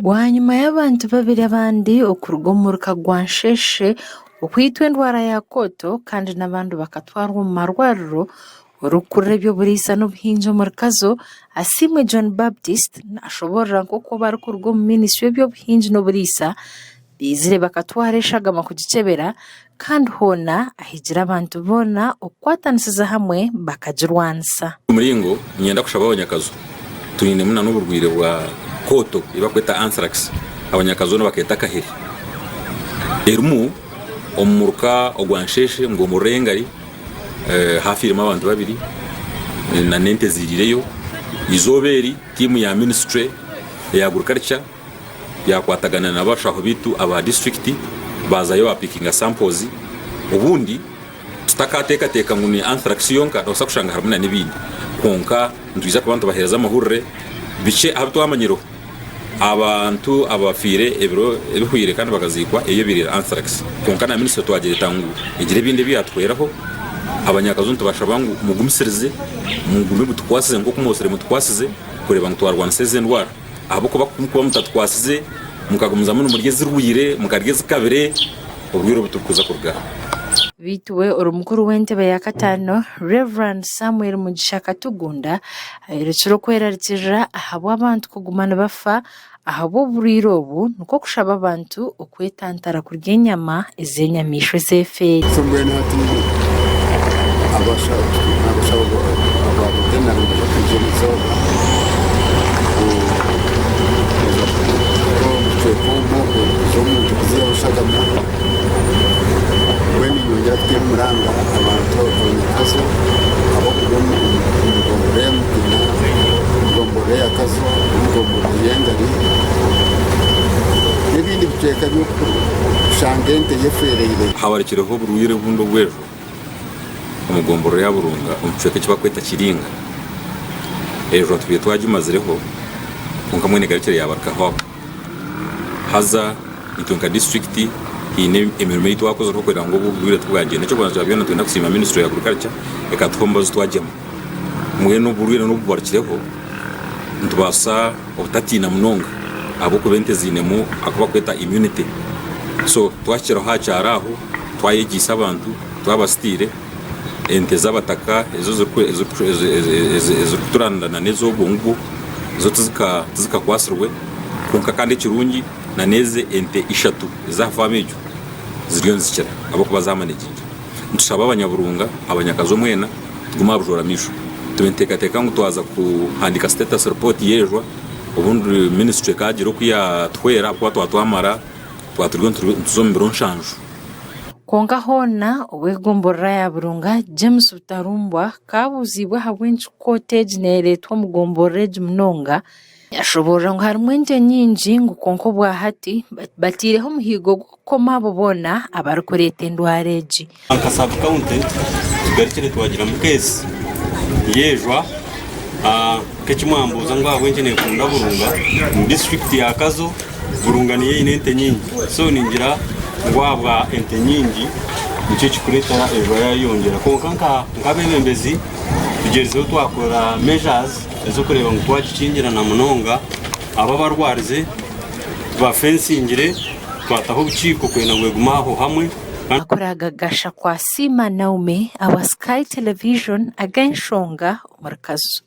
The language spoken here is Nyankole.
Bwanyima y'abantu babiri abandi okuruga omu muruka gwa Nsheshe okwitwa endwara ya kooto kandi n'abandi bakatwarwa omu marwariro, orikukurira eby'oburiisa n'obuhingi omuri Kazo, Asiimwe John Baptist nashoboorora nk'oku abarikuruga omu minisitule y'eby'obuhingi n'oburiisa Baizire bakatwara eshagama kugikyebera, kandi hoona ahigire abantu boona okukwatanisiza hamwe bakagirwanisa. Omuringo niinyenda kushaba abanyakazo twinemu na n'oburwaire bwa kooto ei barikweta anthrax abanyakazo nibakeeta akaheri. Erimu omu muruka ogwa Nsheshe omu gomborora ey'Engari hafiiremu abantu babiri na n'ente ziiriireyo. Eizooba eri tiimu ya minisitule eya agriculture yakwatagana na bashaho baitu aba disiturikiti baazayo baapikinga samples obundi tutakateekateeka ngu ni anthrax yonka noobaasa kushanga harimu na n'ebindi kwonka nitwija kuba nitubaheereza amahurire bikye aha bi twamanyireho. Abantu abafiire ebiro ebihweire kandi bakaziikwa eyo ebaire eri anthrax kwonka na minisitule twagyeta ngu egire ebindi ebi yaatuhweraho. Abanyakazo nitubashaba ngu mugumisirize mugume mutukwasize nk'oku mwotsire mutukwasize kureeba ngu twarwanisa ezi endwara. Ahabw'okuba ku mukuba mutatukwasize, mukagumizamu nimurya ezirwaire, mukarya ezikabire, oburwaire obu tiburikuza kurugaho. Beitu we ori mukuru w'entebe ya kataano, Rev. Samuel Mugisha Katugunda ayorekire okwerarikirira ahabw'abantu kuguma nibafa ahabw'oburwaire obu nikwo kushaba abantu okwetantara kurya enyama ez'enyamaishwa ez'efeeri. So mbwenu hati abashaho aba veterinary nibaija kwija erizooba kuza kukora omu kicweka omwo kuza omuntu kuzihaho eshagama. Mbwenu niinyongyera kuteera omuranga abantu abanyakazo abarikuruga omu gomborora ya Mugina, omu gomborora ya Kazo, omu gomborora y'Engari n'ebindi bicweka by'okushanga ente y'efeereire. Habarukireho oburwaire obundi obw'ejo omu gomborora ya Burunga omu kicweka eki barikweta Kiringa. Ejo tubire twagimazireho kwonka mbwenu egarukire yabarukaho aho. Haza itwe nka disiturikiti haine emirimo ei twakozireho kureeba ngu obu oburwaire tibwagyenda. Eky'okubanza kya byona nitwenda kusiima minisitule ya agriculture ekatuha omubazi twagyema. Mbwenu oburwaire n'obu bubarukireho nitubaasa obutatiina munonga ahabw'okuba ente ziinemu aku barikweta immunity. So twahikiraho aha kyaro aho twayegyeisa abantu twabasitiire ente z'abataka ezo ezirikuturanirana n'ez'ogwo ngugwo zo tizikakwatsirwe kwonka kandi ekirungi n'ezi ente ishatu ez'aha faamu egyo ziriyo nizikira ahabw'okuba zamanejingi. Nitushaba abanyaburunga, abanyakazo mwena tugume aha bujoora maisho. Tube nituteekateeka ngu twaza kuhandiika status report y'ejwa obundi minisitule ekaagira oku yaatuhwera ahabw'okuba twaba twamara twaba turiyo nituza omu biro nshanju. Kwonka hoona ow'egomborora ya Burunga, James Butarumbwa kaabuuziibwe ahabw'enki kooti egi neereetwa omu gomborora egi munonga, Yashoboorora ngu harimu ente nyingi ngu kwonka obwahati bataireho omuhiigo gw'okukoma abo boona abarikureeta endwara egi. Nka sub county tugarukire twagiramu case y'ejwa nk'eki mwambuuza ngu ahabw'enki nekunda Burunga omu district ya Kazo Burunga niyo eine ente nyingi so ningira ngu ahabwa ente nyingi nikyo kikureetera ejwa yayeyongyera kwonka nk'abebembezi tugyerizeho twakora measures ez'okureeba ngu twagikingirana munonga, abo abarwarize tubafensingire, twataho obukiiko kwenda ngu egume aho hamwe. Amakuru aga gashakwa Siima Naume awa Sky Television ag'enshonga omuri Kazo.